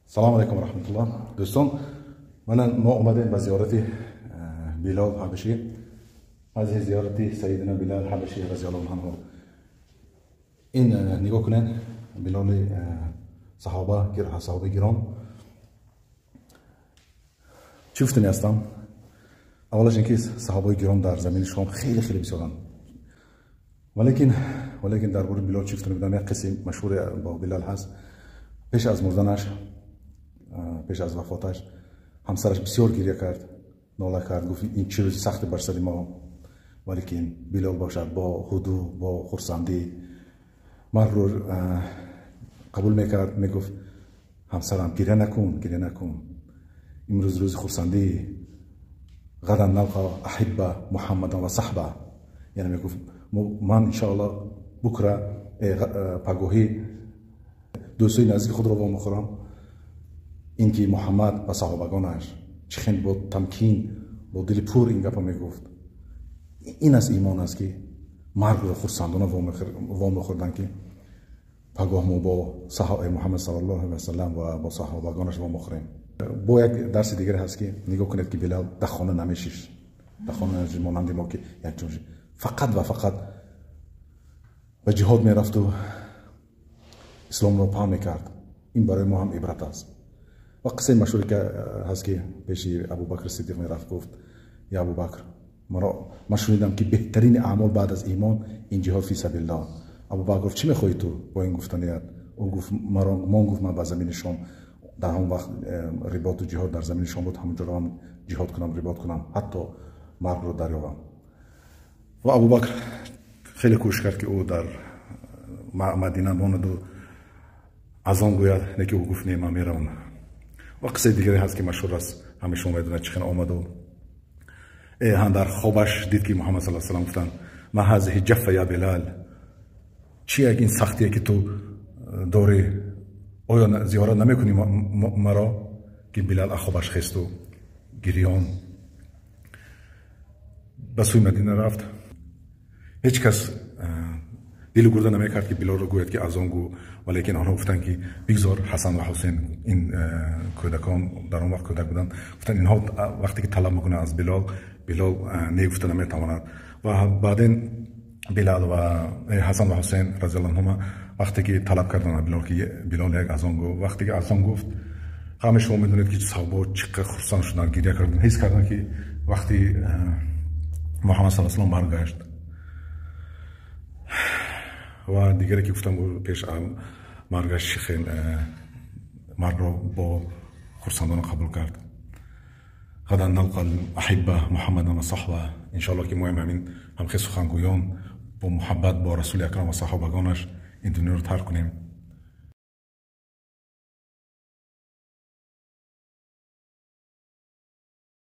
Салом алейкум раҳматуллоҳ. Дӯстон, мана мо омадем ба зиёрати Билол Ҳабашӣ, аз зиёрати Сайидина Билол Ҳабашӣ разияллоҳу анҳу. Ин нигоҳ кунед, Билоли саҳоба, саҳобаи гиром. Чӣ гуфтани ҳастам? Аввалаш ин ки саҳобаи гиром дар замини Шом хеле хеле бисёранд, валекин дар бораи Билол чӣ гуфтани будам? Як қиссаи машҳуре бо Билол ҳаст. Пеш аз мурданаш, пеш аз вафоташ, ҳамсараш бисёр гиря кард, нола кард, гуфт ин чӣ рӯзи сахте бар сари мо. Валекин Билол бошад бо ҳуду, бо хурсандӣ маргро қабул мекард. Мегуфт: ҳамсарам, гиря накун, гиря накун, имрӯз рӯзи хурсандӣ, غدا نلقى أحبة محمدا ва саҳба. Яъне мегуфт: ман иншоалло букра, пагоҳӣ дӯстои наздики худро вомехӯрам. Ин ки Муҳаммад ва саҳобагонаш чӣ хел бо тамкин, бо дили пур ин гапа мегуфт. Ин аст имон аст, ки маргро хурсандона вомехӯрданд, ки пагоҳ мо бо Муҳаммад саллаллоҳу алайҳи васалам ва бо саҳобагонаш вомехӯрем. Бо як дарси дигаре ҳаст, ки нигоҳ кунед, ки Билал дар хона намешишт, дар хона намешишт, монанди мо ки якҷо, фақат ва фақат ба ҷиҳод мерафту исломро паҳн мекард. Ин барои мо ҳам ибрат аст. Ва қиссаи машҳуре ки ҳаст, ки пеши Абубакр Сиддиқ мерафт, гуфт: я Абубакр, ман шунидам, ки беҳтарини аъмол баъд аз имон ин ҷиҳод фи сабилиллоҳ. Абубакр гуфт: чӣ мехоҳӣ ту бо ин гуфтаният? Ӯ гуфт: мон гуфт, ман ба замини Шом, дар ҳамон вақт риботу ҷиҳод дар замини Шом буд, ҳамонҷо равам, ҷиҳод кунам, рибот кунам, ҳатто маргро дарёбам. Ва Абубакр хеле кӯшиш кард, ки ӯ дар Мадина монаду азон гӯяд, лекин ӯ гуфт: не, ман меравам. Ва қиссаи дигаре ҳаст, ки машҳур аст, ҳамаи шумо медонад, чӣ хел омаду дар хобаш дид, ки Муҳаммад саллаллоҳу алайҳи васаллам гуфтанд: ما هذه الجفا يا بلال, чӣ як ин сахтие, ки ту дорӣ? Оё зиёрат намекунӣ маро? Ки Билал аз хобаш хесту гирён ба сӯи Мадина рафт. Ҳеҷ кас дилу гурда намекард, ки Билолро гӯяд, ки азон гӯ, валекин онҳо гуфтанд, ки бигзор Ҳасан ва Ҳусейн, ин кӯдакон дар он вақт кӯдак буданд, гуфтанд инҳо вақте ки талаб мекунанд аз Билол, Билол не гуфта наметавонад. Ва баъден Билал ва Ҳасан ва Ҳусейн разияллоҳу анҳума вақте ки талаб карданд аз Билол, ки Билол як азон гуфт, вақте ки азон гуфт, ҳамаи шумо медонед, ки саҳобаҳо чӣ қадр хурсанд шуданд, гиря карданд, ҳис карданд, ки вақти Муҳаммад саллаллоҳу алайҳи васаллам баргашт. Ва дигаре ки гуфтам, пеш маргаш чӣ хел маргро бо хурсандона қабул кард. غدا نلقى الأحبة محمدا وصحبه. иншоалло, ки моем ҳамин ҳамхел сухангӯён бо муҳаббат бо Расули Акрам ва саҳобагонаш ин дунёро тарк кунем.